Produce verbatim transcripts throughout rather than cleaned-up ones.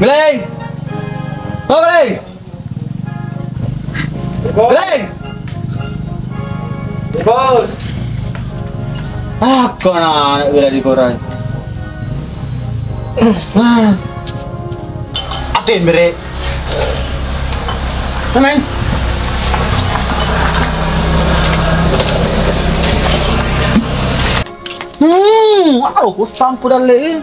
Geleng! Oh, Geleng! Geleng! Bos! Ah, kau anak-anak bila dikorai. Ah. Ate, mere. Amen. Hmm, aduh, kusang ku dalle.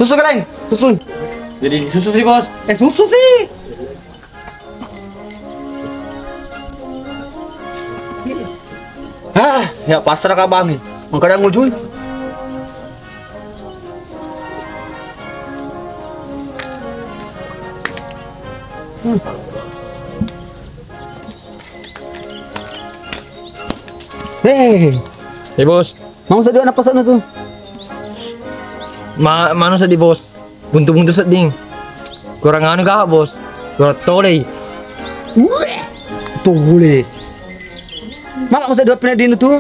Susu, Geleng, susu. Jadi susu sih, Bos. Eh, susu sih. Ah, ya pasrah ka bangi. Mangkada ngujui. Hmm. Hei. Hei, Bos. Mau seddi anak pasakna tu. Ma-, manu seddi, Bos. Buntu-buntu sedding. Kurang anu gak, Bos? Kurang tolei. Tole. Maka masa dua pina dinu tu?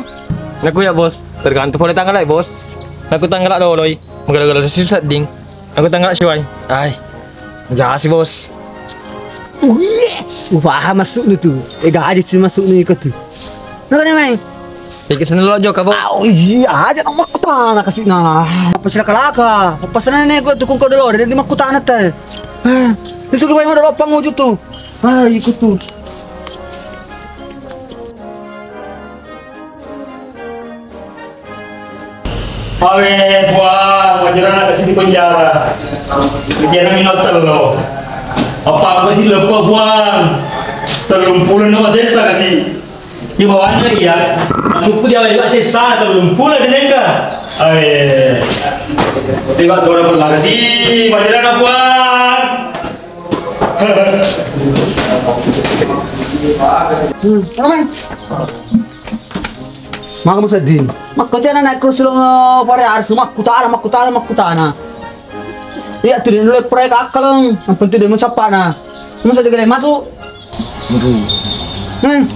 Naku ya, Bos. Tergantung pole tanggal, Bos. Naku tanggal doloi. Magala-gala sisi sedding. Naku tanggal siwai. Ai. Gak sih, Bos. Wih, upaha masuk lu tu. Eh, gak ada sih masuk lu ikut tu. Nakane mai. Iki senelo joka, Bos. Au, iya aja nang makkutana kasina. Apa sila kalaka? Apa senane gua tukung kau dulu, dia makkutana te. Ah, disuruh pai modal apa nguju tu. Ah, ikut tu. Awe, Puang, wajarana kasi di penjara. Penjara mino tello. Apa aku sih lepo, Puang? Tellung pulo no sesa kasi. Di bawahnya iya. Aku dia lewat sesa tellung pulo de nengka. Awe. Tiba tora berlari kasi, wajarana, Puang. Hmm, apa? Maka musedding. Makko tiana naik kursi lo pare harus makkutana, makkutana, makkutana. Iya tu dia nulle proyek akkalong. Yang penting dia mencapai na. Masa dia masuk? Hmm.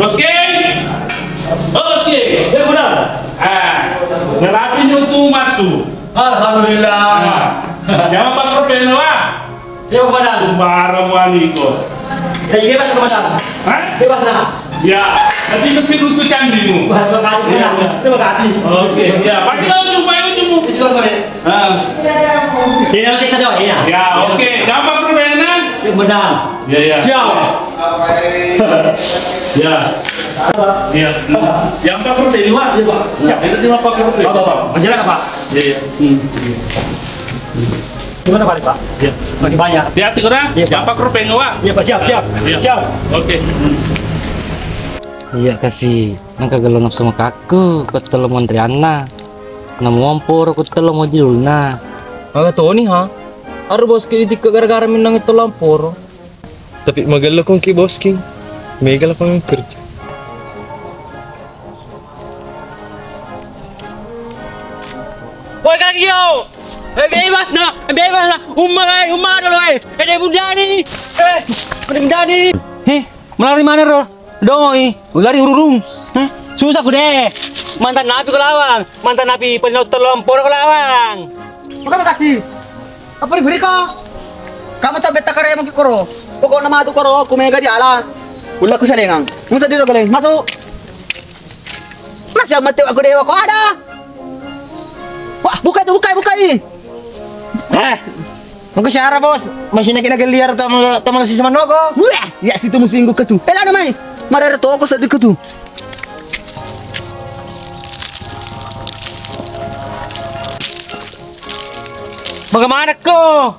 Bos King! Oh, Bos King! Eh, benar. Ah, narapi ni tu masuk. Alhamdulillah. Ah. Jangan pakai peno, ah. Ya, benar. Sembarang wani ko. Eh, iya, Pak, benar. Hah? Iya, benar. Ya, nanti mesti runtuh candimu. Wah, terima kasih, benar. Iya. Terima kasih. Oke, ya. Pagi lo jumpa itu. Terima kasih. Ah. Ini masih sadar, iya. Ya, oke. Gampang permainan. Ya, benar. Ya, ya. Siap. Ya. Ya. Gampang permainan, Pak. Iya, Pak. Siap. Itu cuma Pak Guru. Pak, Pak, Pak. Masih ada, Pak? Ya, ya. Hmm. Gimana, Pak? Ya. Masih banyak. Hati-hati, kurang. Iya, Pak. Gampang permainan, Pak. Iya, Pak. Siap, siap. Ya. Siap. Oke. Hmm. Iya, kasi. Nang kagelo nafsu makakku, ko tello monrianna. Namuamporo ko tello mojulna. Aga toni ha? Aro bos ki ditikka gara-gara mennang tello amporo. Tapi magello kong ki bos ki. Mega lapang kerja. Woi kagio. Eh bebas na, eh bebas na. Umma eh, umma dolo eh. Eh dia bundani. Eh, dia bundani. Heh, melari mana ro? Dongoi, ulari ururung. Hah? Susah ku deh. Mantan napi ku lawang. Mantan napi penuh telom poro ku lawang. Maka makasih. Apa diberi kau? Kamu tak beta kare mungkin koro. Pokoknya matu koro, aku mega di ala. Ulah ku salengang. Musa di rogeleng. Masuk. Masih amat aku dewa kau ada. Wah, buka itu, buka, buka ini. Eh, engko siara bos, masih naik naik liar tama tama si sama noko. Wah, ya situ musim gua ketu. Eh, lana mai. Marara toko sedih ketu. Bagaimana ko?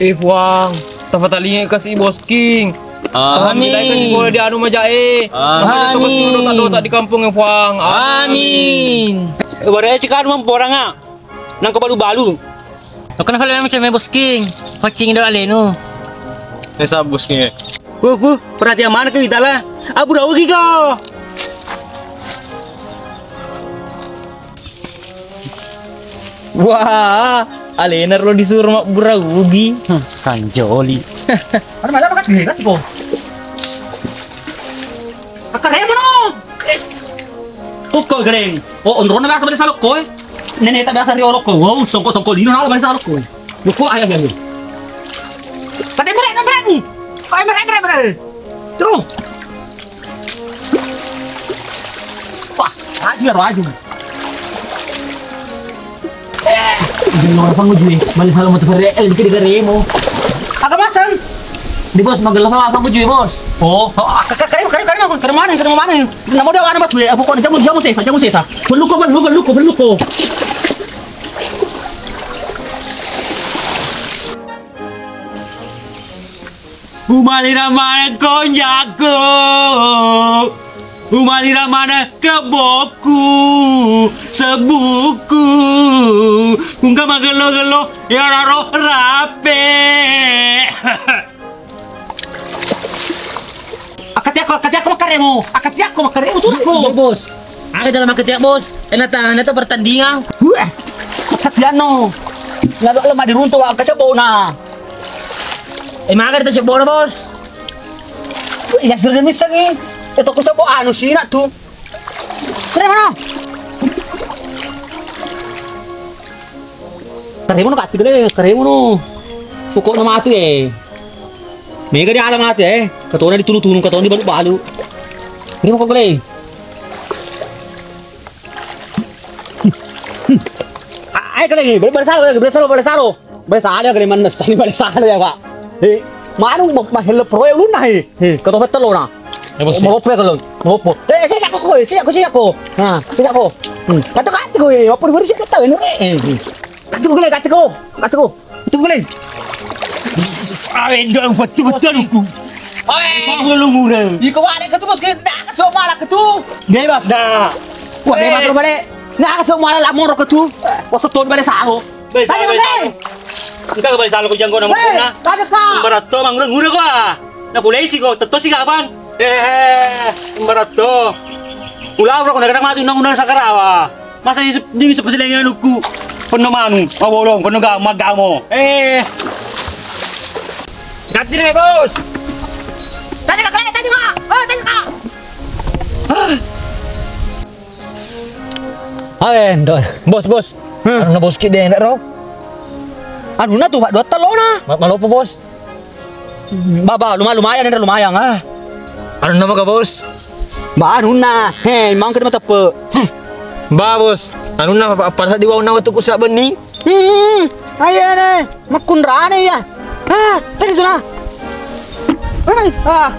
Eh, Puang, tapatalinga kasi Bos King. Amin. Tapamilai kasi bola di anu majae. Amin. Mangkali to kasi dota-dota di kampung e, Puang. Amin. Amin. Bare cika anu mamporanga. Nang ko balu-balu. Aku na kalian macam Bos King. Pacing do alenu. Esa Bos King. Ku, ku, perhatian mana ke kita lah? Abu dau gigo. Wah, Alena ro disuro mabbura ubi. Hmm, kanjoli. Ada malam kan? Lihat kok. Akkaremu no. Kok geleng. Oh, onrona biasa bale salokko, eh. Nenek tak biasa riolokko. Wow, songko-songko lino nalo bale salokko, eh. Loko, ayo, ayo, ayo. Tadi merek, merek. Kau merek, merek, merek. Tuh. Wah, aju ya, aju. Jangan orang pangujui, balik salam motor kere, eh, dikit kere mo. Apa masang? Di bos, magelang apa pangujui bos? Oh, oh, ah, kere, kere, kere, kere, kere mana, kere mana? Nama dia anak batu ya, pokoknya jamu, jamu sesa, jamu sesa. Perlu kok, perlu, perlu kok, perlu kok. Umalira maneng konjakku, umalira maneng kebokku, sebbuku, engka magello-gello, iyararo rape. Akatiakko, akatiakko makkaremu, akatiakko makkaremu tuh aku. Iya, iya, bos. Aga dalam makatiak, bos. Enata, enata pertandingan. Wah, akatianno. Lalu lemah diruntu, wa, kasih bona. Eh, maga kita cebokna, bos. Iya, sudah misengi. Itu ku coba anu sih nak tuh. Kere mana? Kere mana kati gele, kere mana? Pokoknya mati eh. Mega di alam mati eh. Katona ditunu-tunu, katona dibalu-balu. Kere mana kok gele? Ayo kalian ini, balik salo, balik salo, balik salo. Balik salo kalian mana sani balik salo ya, Pak. Eh, mana mau mahal pro ya lu nah, eh. Eh, kata betul lo nah. Ya, bos, ya. Mau apa kalau? Mau apa? Eh, saya jago kok, saya jago, saya jago. Nah, saya jago. Hmm. Kata kata kok, eh, apa baru saya kata ini, eh. Eh, eh. Kata kok, kata kok, kata kok. Itu boleh. Awe, ndang betul-betul aku. Oe. Kau belum murah. Iko wale ketu bos ke, dah keso malah ketu. Bebas dah. Wah, bebas lo balik. Nah, keso malah lamor ketu. Wah, seton balik salo. Balik salo, balik salo. Engka balik salo ko janggo nang puna. Raja ka. Baratto mangure-ngure ko ah. Na polisi ko, tetto si kapan? Eh, baratto. Ulah ko nak mati undang-undang sakarawa. Masa di, di bisa pasilengi anukku. Penno manu, mabolong, penno ga-, magamo. Eh. Ganti nih, bos. Tadi kak, tadi kak. Oh, tadi kak. Ayo, bos, bos. Anu na bos ki deh, ro. Anu na tuh, Pak, dua telona. Malopo, bos. Baba, lumayan, lumayan, ah. Anu nama ka bos? Ba anunna, he, mangke mateppe. Ba bos, anunna pada saat di wau nawa tuku sak benni. Hmm, ayo ne, makunrane ya. Ah, tadi sudah. Ah,